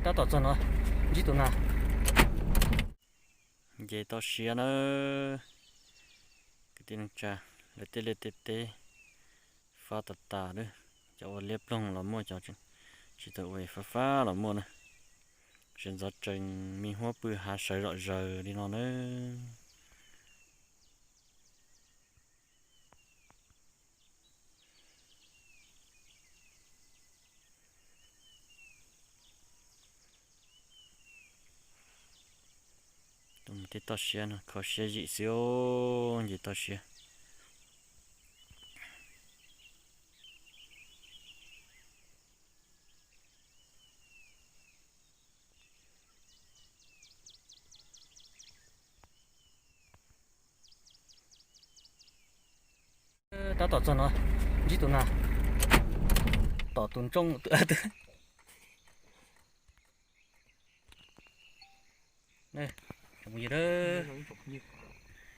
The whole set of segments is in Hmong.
Tab tom txog no, ntsib tus nas. Nce toj siab na, kwv tij neej tsa, lawv tej liaj tej teb fab tas tas lawm, cov ua liab ploog los muaj, cov tsis tau ua fab fab los muaj na. Sawv ntxov tsees me huab pw hav sawv zom zaws li no na. Tej toj siab no kho siab zim xwb, nce toj siab. Tab tom txog no, ntsib tus nas, tom tus ntsooj.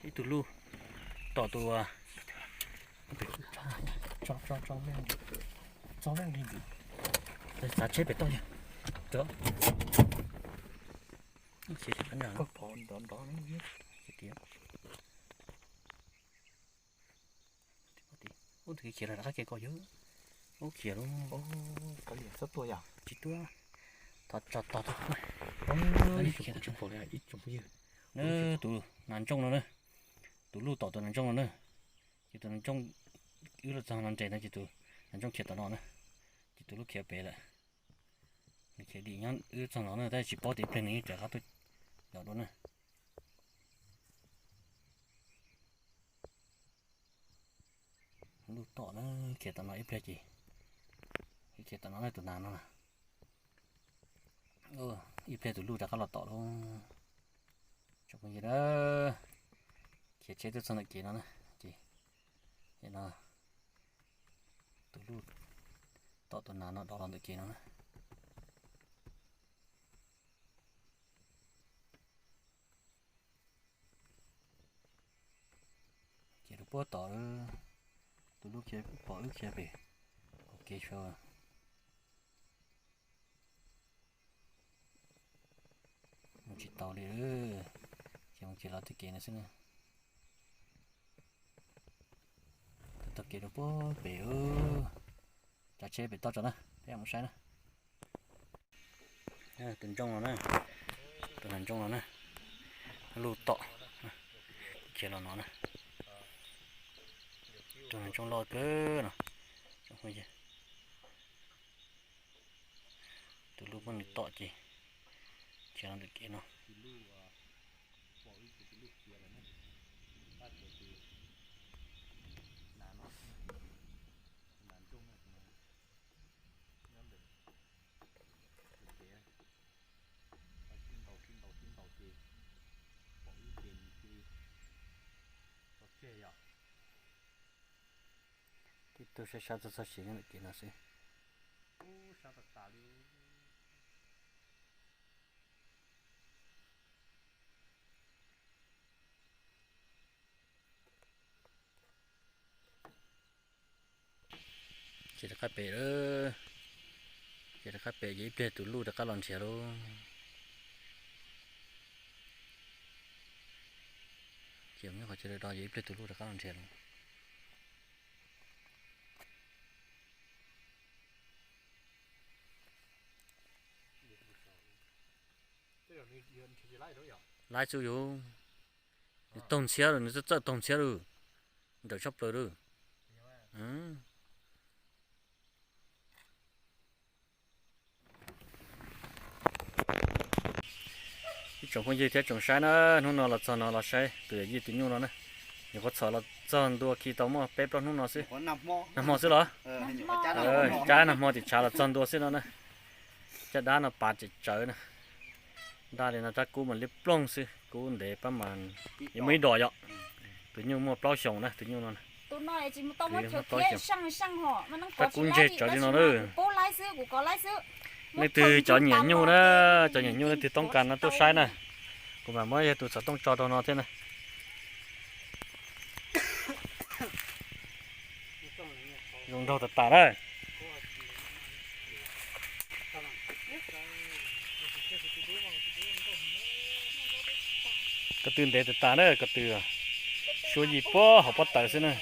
Ib tug luj, tom tus, tso, tso, tso, txav tsheb pem toj yog. Ub, tus khiav los rov qab ke ko yog. Ub, khiav lawm. Tsis tuaj. Thov tso tog. Tus nas ntsooj no na, tus luj tom tus nas ntsooj no na. Ces tus nas ntsooj, wb los txog no nres no ces tus nas ntsooj khiav tom no na. Ces tus luj khiav pem lawm. Nws khiav dim nyob wb txog no na, tab sis tsis paub tias ib pliag nws rov qab tuaj yos dua na. Luj tom na, khiav tom no ib pliag ces, khiav tom no na tus nas no. Ib pliag tus luj rov qab los tom lauj. Tsoom phooj ywg na, khiav tsheb tuaj txog ntawm kev no na, ces no tus luj tom tus nas no dov los ntawm kev no na. Ces rau puag tom, tus luj khiav pom wb khiav pem, ua kev sawv mus tsis tau li, ces mus ces los tej kev no xwb na. Taug kev rau puag pem, tsav tsheb pem toj tso na, peb mus saib na. Tus ntsooj no na, tus nas ntsooj no na, luj tom, khiav los no na. Tus nas ntsooj loj kawg no. Tus luj poj niam tom ces khiav los ntawm kev no. Tib tug saib sab txog txog siav nyob ntawm kev no xwb. Ces rov qab pem lawm, ces rov qab pem ces ib pliag tus luj rov qab los nrhiav lauj. Ces nyob qhov chaw do ces ib pliag tus luj rov qab los nrhiav lauj. Laib xwb yus, nws taug ntxhiab lawm, nws txawj taug ntxhiab lawm, nrawm tshaj plaws lawm. Ib tsoom phooj ywg thiab tsoom saib na, hnub no los txog no los saib tus yawm yij tus nyuj no na. Nyuam qhuav txhom los txog ntua khi tau muaj peb plaub hnub no xwb. Nag hmo xwb los? Cab nag hmo tim tshav los txog ntua xwb no na. Caj dab no pav tsem tsawv na. Ntaj li no rab kub mas liab ploog xwb, kub ntev pab mas yuav muaj ib dos yom. Tus nyuj muaj plaub xyoos na, tus nyuj no na. Tus nyuj muaj plaub xyoos. Rab kub ntseg tsawv li no na. Leej twg cov nyiam nyuj na, cov nyiam nyuj leej twg toob kas no tuaj saib na. Kuv mam muab yog tus xov tooj tso rau no thiab na. Zoo nraug tas tas na. Ko tw ntev tas tas na, ko tw suab yim puag hauv pob tawv xwb na.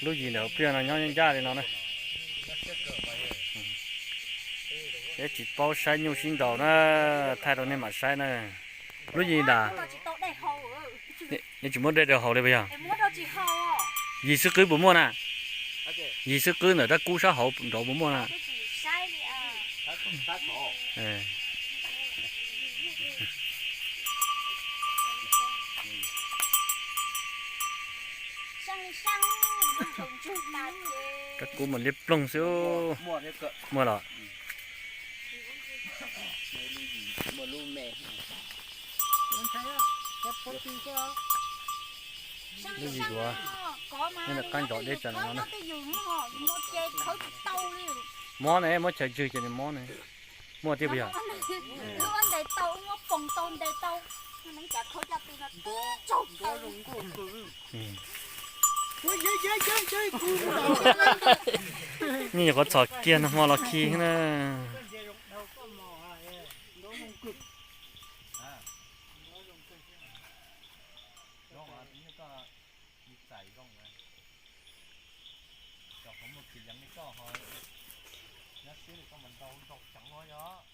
Lub yim ntawm hauv pliaj no nyob ncaj li no na. Peb tsis paub saib nyuj sib nraus na, thaij rau nej mam saib na. Lub yim ntawd, nej tsis muab de rau haus li puas yog? Yim xwb qwb puas muaj na? Yim xwb qwb ntawm rab kub sab hauv nraud puas muaj na? Rab kub mas liab ploog xwb. Muaj los? Lub yim duav, nej nws qab ntsos deb tsawv no na. Mob ne, muab chaw tswg ces nws mob ne. Muaj tiag puas yog? Nyuj nyuam qhuav txhom kiag nag hmo los khi na. Cov qhov muag kis yeev li koj ho nyob siab li koj mas nrau nrau ceev no yog.